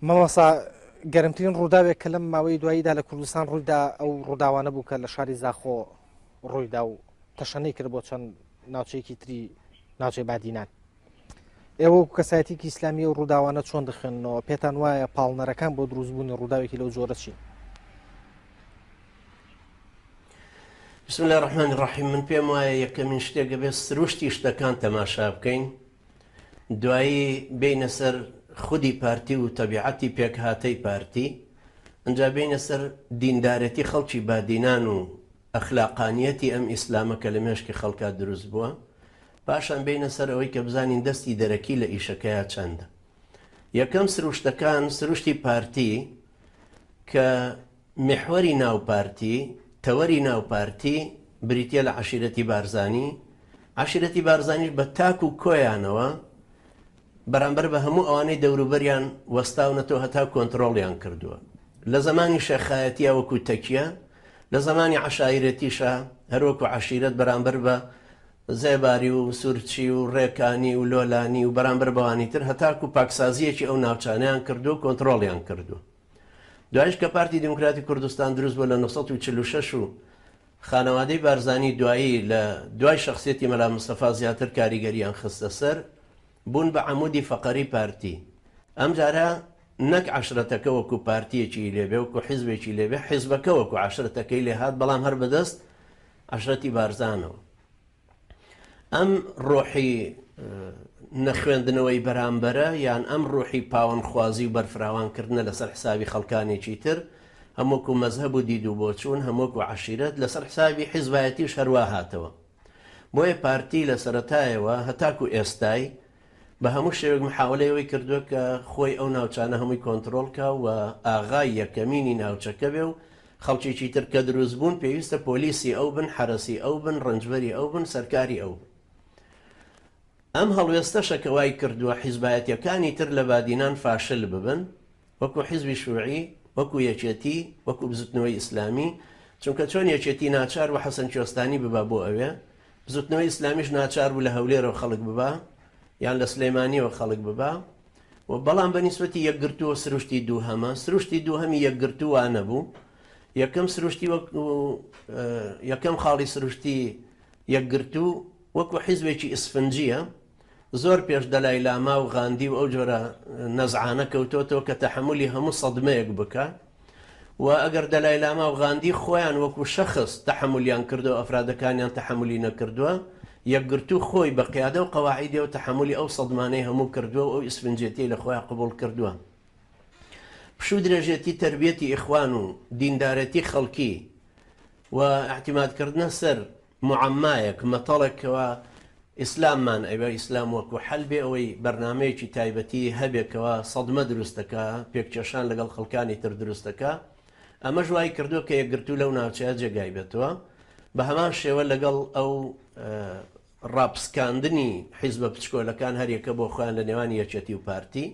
مامۆستا گەرمترین ڕووداوێک کە لەم ماوەی دواییدا لە کوردستان ڕوویدا ئەو ڕووداوانە بوو کە لە شاری زاخۆ ڕوویدا و تەشەنەی کرد بۆ چەند ناوچەیەکی تری ناوچەی بادینان. ئێوە وەکو کەسایەتیکی ئیسلامی ئەو ڕووداوانە چۆن دەخوێننەوە؟ پێتان وایە پاڵنەرەکان بۆ دروستبوونی ڕووداوێکی لەو جۆرە چین؟ بسم الله الرحمن الرحیم من پێم وایە یەکەمین شتێک ئەبێت سروشتی شتەکان تەماشا بکەین دوایی بێینە سەر خودی پارتی و تەبیعەتی پێکهاتەی پارتی، ئنجا بێینە سەر دیندارێتی خەڵکی بادینان و ئەخلاقانیەتی ئەم ئیسلامە کە لە مێشکی خەڵکا دروست بووە، پاشان بێینە سەر ئەوەی کە بزانین دەستی دەرەکی لە ئیشەکەیا چەندە. یەکەم سروشتەکان، سروشتی پارتی کە میحوەری ناو پارتی، تەوەری ناو پارتی بریتیە لە عەشیرەتی بارزانی، عەشیرەتی بارزانیش بە تاک و کۆیانەوە بەرامبەر بە هەموو ئەوانەی دەوروبەریان وەستاونەتەوە هەتا کۆنترۆڵیان کردووە. لە زەمانی شێخایەتیا وەکو تەکیە، لە زەمانی عەشایرەتیشا هەر وەکو عەشیرەت بەرامبەر بە زێباری و سورچی و ڕێکانی و لۆلانی و بەرامبەر بەوانی تر هەتاکو پاکسازییەکی ئەو ناوچانەیان کردووە و کۆنترۆڵیان کردووە. دوایش کە پارتی دیموکراتی کوردستان دروست بوو لە 946 و خانەوادەی بارزانی دوایی لە دوای شەخسیەتی مەلا مستەفا زیاتر کاریگەریان خستە سەر، بوون بە عەمودی فەقەری پارتی. ئەمجارە نەک عەشرەتەکە وەکو پارتیەکی لێ بێ، وەکو حیزبێکی لێ بێ، حیزبەکە وەکو عەشرەتەکەی لێ هات، بەڵام هەر بەدەست عەشرەتی بارزانەوە. ئەم ڕۆحی نەخوێندنەوەی بەرامبەرە یان ئەم ڕۆحی پاوەنخوازی و بەرفراوانکردنە لەسەر حسابی خەڵکانێکی تر، هەم وەکو مەزهەب و دید و بۆچوون، هەم وەکو عەشیرەت، لەسەر حسابی حیزبایەتیش هەروا هاتەوە. بۆیە پارتی لە سەرەتایەوە هەتاکو ئێستای بە هەموو شێوەیەک محاوەلەی ئەوەی کردووە کە خۆی ئەو ناوچانە هەمووی کۆنترۆڵ کا و ئاغای یەکەمینی ناوچەکە بێ و خەڵکێکی تر کە دروست بوون پێویستە پۆلیسی ئەو بن، حەرەسی ئەو بن، ڕەنجبەری ئەو بن، سەرکاری ئەو بن. ئەم هەڵوێستەشە کە وای کردووە حیزبایەتیەکانی تر لە بادینان فاشل ببن، وەکو حیزبی شوعی، وەکو یەکێتی، وەکو بزوتنەوەی ئیسلامی، چونکە چۆن یەکێتی ناچار بوو حەسەن کوێستانی ببا بۆ ئەوێ، بزوتنەوەی ئیسلامیش ناچار بوو لە هەولێرەوە خەڵک ببا یان لە سلێمانیەوە خەڵک ببا و بەڵام بە نیسبەتی یەکگرتووە سروشتی دووهەمە، سروشتی دووهەمی یەکگرتوو وا نەبوو، یەکەم سروشتی وەک یەکەم خاڵی سروشتی یەکگرتوو وەکو حیزبێکی ئیسفنجیە، زۆر پێش دەلای لاما و غاندی و ئەو جۆرە نەزعانە کەوتۆتەوە کە تەحەمولی هەموو سەدمەیەک بکا و ئەگەر دەلای لاما و غاندی خۆیان وەکو شەخس تەحەمولیان کردووە ئەفرادەکانیان تەحەمولی نەکردووە یەکگرتوو خۆی بە قیادە و قەواعیدەوە تەحەمولی ئەو سەدمانەی هەموو کردووە و ئەو ئیسفنجێتیەی لە خۆیان قبوڵ کردووە. پشوو درێژێتی تەربیەتی ئیخوان و دیندارێتی خەڵکی و ئیعتیماد کردنە سەر موعەممایەک، مەتەڵێک کەوا ئیسلاممان ئەوێ، ئیسلام وەکو حەل بێ ئەوەی بەرنامەیەکی تایبەتی هەبێ کەوا سەدمە دروست دەکا، پێککێشان لەگەڵ خەڵکانی تر دروست دەکا، ئەمەش وای کردووە کە یەکگرتوو لەو ناوچەیە جێگای بێتەوە. بە هەمان شێوە لەگەڵ ئەو ڕاپسکاندنی حیزبە بچکۆلەکان هەریەکە بۆ خۆیان لە نێوانی یەکێتی و پارتی.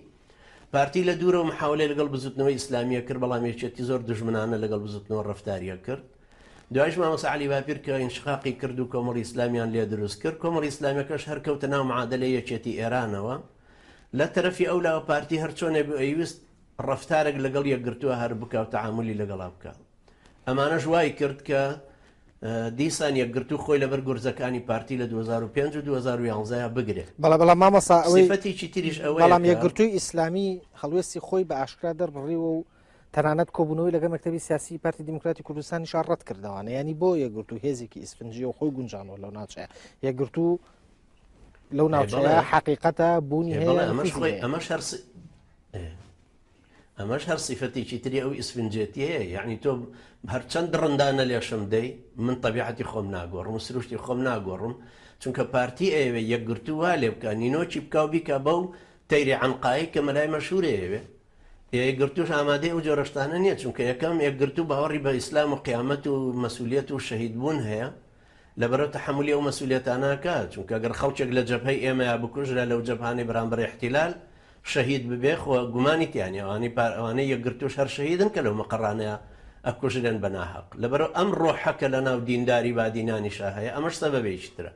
پارتی لە دوورەوە محاولەی لەگەڵ بزوتنەوەی ئیسلامیە کرد، بەڵام یەکێتی زۆر دوژمنانە لەگەڵ بزوتنەوە ڕەفتاریە کرد. دوایش مامۆستا عەلی باپیر کە ئینشقاقی کرد و کۆمەڵی ئیسلامیان لێ دروست کرد، کۆمەڵی ئیسلامیەکەش هەر کەوتە ناو معادەلەی یەکێتی ئێرانەوە. لە تەرەفی ئەو لاوە پارتی هەر چۆنێک بوو ئەیویست ڕەفتارێک لەگەڵ یەکگرتووە هەر بکا و تەعامولی لەگەڵا بکا. ئەمانەش وای کرد کە دیسان یەکگرتوو خۆی لەبەر گورزەکانی پارتی لە 2005 و 2011 بگرێ. بەڵێ بەڵام مامۆستا ئەوەی سیفەتێکی تریش ئەوەیە بەڵام کە یەکگرتووی ئیسلامی هەڵوێستی خۆی بە ئاشکرا دەربڕیوە و تەنانەت کۆبوونەوەی لەگەڵ مەکتەبی سیاسی پارتی دیموکراتی کوردستانیشا ڕەت کردەوانە یانی بۆ یەکگرتوو هێزێکی ئیسفنجیە و خۆی گونجانەوە لەو ناوچەیە یەکگرتوو لەو ناوچەیە حەقیقەتە بوونی هەیە ئەمەش خۆی ئەمەش هەر ئەمەش هەر سیفەتێکی تری ئەو ئیسفنجێتیەیە یعنی تۆ هەرچەند دڕندانە لێشم دەی من تەبیعەتی خۆم ناگۆڕم و سروشتی خۆم ناگۆڕم چونکە پارتی ئەیەوێ یەکگرتوو وا لێ بکە نینۆکی بکە و بیکە بەو تەیری عەنقایی کە مەلای مەشهورە ئەیەوێ یەکگرتووش ئامادەی ئەو جۆرە شتانە نییە چونکە یەکەم یەکگرتوو باوەڕی بە ئیسلام و قیامەت و مەسولیەت و شەهیدبوون هەیە لەبەرئەو تەحەمولی ئەو مەسولیەتانە ئەکا چونکە گەر خەڵکێک لە جەبهەی ئێمەیا بکوژرا لەو جەبهانەی بەرامبەر ئیحتیلال شەهید ببێ خۆ گومانی تیا نیە ئەوانەی پار ئەوانەی یەکگرتووش هەر شەهیدن کە لەو مەقەڕانەیا ئەکوژرێن بە ناهەق لەبەرئەو ئەم ڕۆحە کە لەناو دینداری بادینانیشا هەیە ئەمەش سەبەبێکی ترە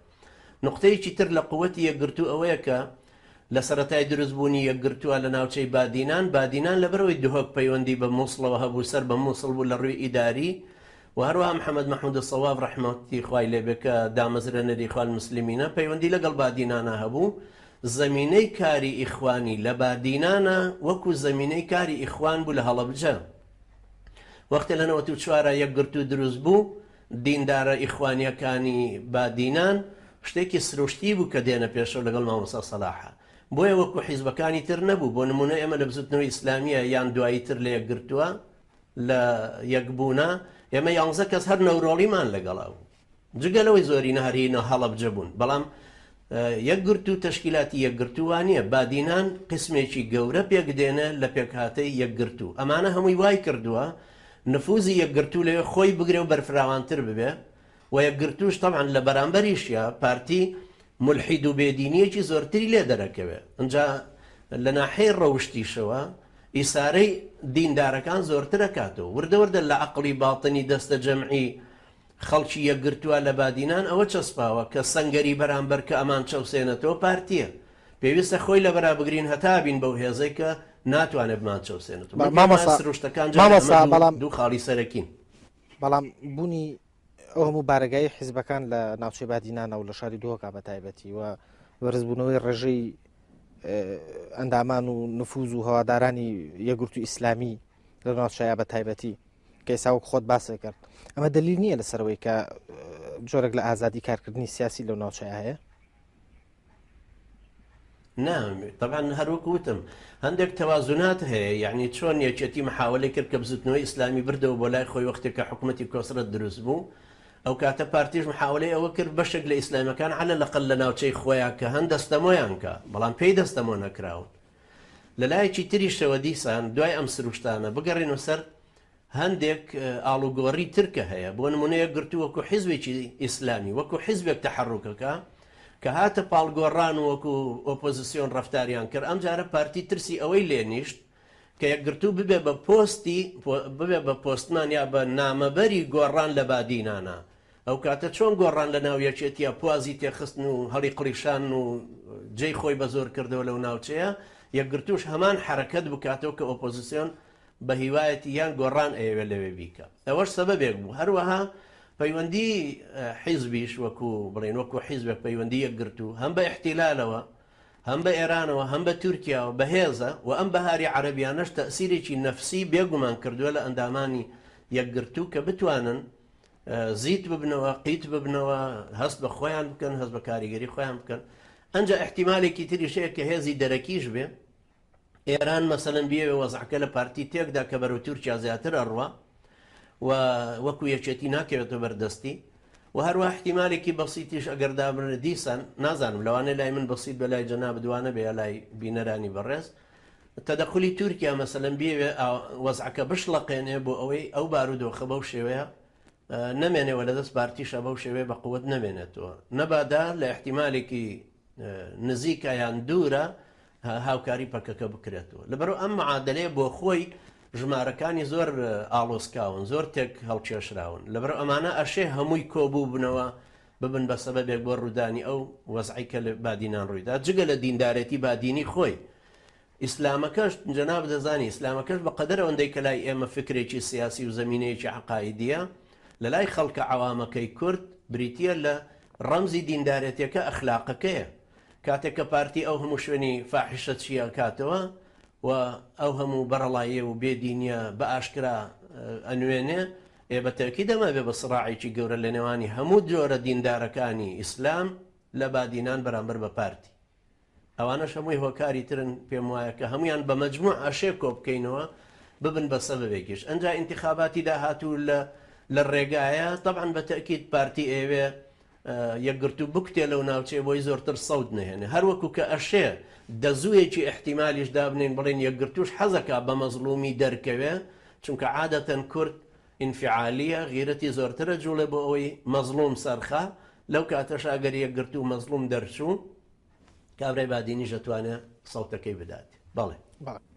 نوقتەیەکی تر لە قوەتی یەکگرتوو ئەوەیە کە. لە سەرەتای دروست بوونی یەکگرتووە لە ناوچەی بادینان، بادینان لەبەرئەوەی دهۆک پەیوەندی بە موسڵەوە هەبوو سەر بە موسڵ بوو لە ڕووی ئیداری و هەروەها محەمەد مەحمود سەواف ڕەحمەتی خوای لێ بێ کە دامەزرێنەری ئیخوان موسلمینە پەیوەندی لەگەڵ بادینانا هەبوو زەمینەی کاری ئیخوانی لە بادینانا وەکو زەمینەی کاری ئیخوان بوو لە هەڵەبجە وەختێ لە 94 یەکگرتوو دروست بوو دیندارە ئیخوانیەکانی بادینان شتێکی سروشتی بوو کە دێنە پێشەوە لەگەڵ مامۆستا سەلاحە بۆیە وەکو حیزبەکانی تر نەبوو بۆ نمونە ئێمە لە بزوتنەوەی ئیسلامیە یان دوایی تر لە یەکگرتووە لە یەکبوونە ئێمە یانزە کەس هەر نەورۆڵیمان لەگەڵا بوو جگە لەوەی زۆرینە هەر هی هەڵەبجە بوون بەڵام یەکگرتوو تەشکیلاتی یەکگرتوو وانیە بادینان قسمێکی گەورە پێک دێنێ لە پێکهاتەی یەکگرتوو ئەمانە هەمووی وای کردووە نفوزی یەکگرتوو لەوێ خۆی بگرێ و بەرفراوانتر ببێ و یەکگرتووش تەبعەن لە بەرامبەریشیا پارتی مولحید و بێدینیەکی زۆرتری لێ دەرەکەوێ ئنجا لە ناحەی ڕەوشتیشەوە ئیسارەی دیندارەکان زۆرتر ئەکاتەوە وردە وردە لە عەقڵی باتنی دەستە جەمعی خەڵکی یەکگرتووە لە بادینان ئەوە چەسپاوە کە سەنگەری بەرامبەر کە ئەمان چەوسێنێتەوە پارتیە پێویستە خۆی لەبەرا بگرین هەتا بین بەو هێزەی کە ناتوانێت بمانچەوسێنێتەوە. من پێم وایە مامۆستا سروشتەکان جارێ ئەمە مامۆستا دوو بەڵام دوو خاڵی سەرەکین. بەڵام بوونی ئەو هەموو بارەگای حیزبەکان لە ناوچەی بادینانە و لە شاری دهۆکا بە تایبەتی و بەرزبوونەوەی ڕێژەی ئەندامان و نفوز و هەوادارانی یەکگرتوو ئیسلامی لە ناوچەیە بە تایبەتی کە ئێستا وەک خۆت باست کرد ئەمە دلیل نییە لەسەرەوەی کە جۆرێک لە ئازادی کارکردنی سیاسی لەو ناوچەیە هەیە؟ نا تەبعەن هەر وەکو وتم هەندێک تەوازونات هەیە یعنی چۆن یەکێتی محاولەی کرد کە بزوتنەوەی ئیسلامی بردەوە بۆ لای خۆی وەختێک کە حکومەتی کۆسرەت دروست بوو ئەو کاتە پارتیش محاولەی ئەوە کرد بەشێک لە ئیسلامیەکان عەلە لەقەل لە ناوچەی خۆیان کە هەن دەستەمۆیان کە بەڵام پێی دەستەمۆ نەکراون لە لایەکی تریشەوە دیسان دوای ئەم سروشتانە بگەڕێینەوە سەر هەندێک ئاڵوگۆڕی تر کە هەیە، بۆ نموونە یەکگرتوو وەکو حیزبێکی ئیسلامی، وەکو حیزبێک تەحەروکەکە، کە هاتە پاڵ گۆڕان و وەکو ئۆپۆزسیۆن ڕەفتاریان کرد، ئەمجارە پارتی ترسی ئەوەی لێ نیشت کە یەکگرتوو ببێ بە پۆستی، ببێ بە پۆستمان یا بە نامەبەری گۆڕان لە بادینانا. ئەو کاتە چۆن گۆڕان لە ناو یەکێتیە پوازی تێخستن و هەڵیقڵیشان و جێی خۆی بە زۆر کردەوە لەو ناوچەیە، یەکگرتووش هەمان حەرەکەت بکاتەوە کە ئۆپۆزسیۆن بە هیوایەتی یان گۆڕان ئەیەوێت لەوێ بیکا ئەوەش سەبەبێک بوو هەروەها پەیوەندی حیزبیش وەکو بڵێن وەکو حیزبێک پەیوەندی یەکگرتوو هەم بە ئیحتیلالەوە هەم بە ئێرانەوە هەم بە تورکیاوە بەهێزە و ئەم بەهاری عەرەبیانەش تەئسیرێکی نەفسی بێگومان کردووە لە ئەندامانی یەکگرتوو کە بتوانن زیت ببنەوە قیت ببنەوە هەست بە خۆیان بکەن هەست بە کاریگەری خۆیان بکەن ئەنجا ئیحتیمالێکی تریش هەیە کە هێزی دەرەکیش بێ ئێران مەسەلەن بیەوێ وەزعەکە لە پارتی تێکدا کە بەرەو تورکیا زیاتر ئەڕوا و وەکو یەکێتی ناکەوێتە بەردەستی و هەروە احتیمالێکی بەسیتیش ئەگەر دابنرێت دیسان نازانم لەوانەیە لای من بەسیت بە لای جەنابت وانە بێ یا لای بینەرانی بەڕێز تەدەخولی تورکیا مەسەلەن بیەوێ وەزعەکە بشڵەقێنێ بۆ ئەوەی ئەو بارودۆخە بەو شێوەیە نەمێنێ و لەدەست پارتیشە بەو شێوەیە بە قوت نەمێنێتەوە نەبادا لە احتیمالێکی نزیکە یان دوورە هاوکاری پەکەکە بکرێتەوە لەبەرئەوە ئەم معادلەیە بۆ خۆی ژمارەکانی زۆر ئاڵۆزکاون زۆر تێک هەڵکێشراون لەبەر ئەمانە ئەشێ هەمووی کۆبووبنەوە ببن بە سەبەبێک بۆ ڕوودانی ئەو وەزعی کە لە بادینان ڕوویدا جگە لە دیندارێتی بادینی خۆی ئیسلامەکەش جەنابت دەزانی ئیسلامەکەش بە قەدەر ئەوەندەی کە لای ئێمە فکرێکی سیاسی و زەمینەیەکی عەقائیدیە لە لای خەڵکە عەوامەکەی کورد بریتیە لە ڕەمزی دیندارێتیەکە ئەخلاقەکەیە کاتێک کە پارتی ئەو هەموو شوێنی فاحیشە چی ئەکاتەوە و ئەو هەموو بەرەڵاییە و بێ دینیە بە ئاشکرا ئەنوێنێ ئێ بە تەئکید ئەمە ئەبێ بە سڕاعێکی گەورە لە نێوانی هەموو جۆرە دیندارەکانی ئیسلام لە بادینان بەرامبەر بە پارتی. ئەوانەش هەمووی هۆکاری ترن پێم وایە کە هەموویان بە مەجموع ئەشێ کۆ بکەینەوە ببن بە سەبەبێکیش ئەنجا ئینتخاباتی داهاتوو لە لە ڕێگایە تەبعەن بە تەئکید پارتی ئەیەوێ یەکگرتوو بکوتێ لەو ناوچەیە بۆی زۆرتر سەوت نەهێنێ هەر وەکو کە ئەشێ دەزوویەکی ئیحتیمالیش دابنێین بڵێین یەکگرتووش حەزەکا بە مەزڵومی دەرکەوێ چونکە عادەتەن کورد ئینفعالیە غیرەتی زۆرترە جوڵێ بۆ ئەوەی مەزڵوم سەرخا لەو کاتەشا گەر یەکگرتوو مەزڵوم دەرچوو کابرای بادینیش ئەتوانێ سەوتەکەی بدات. بەڵێ. بەڵێ.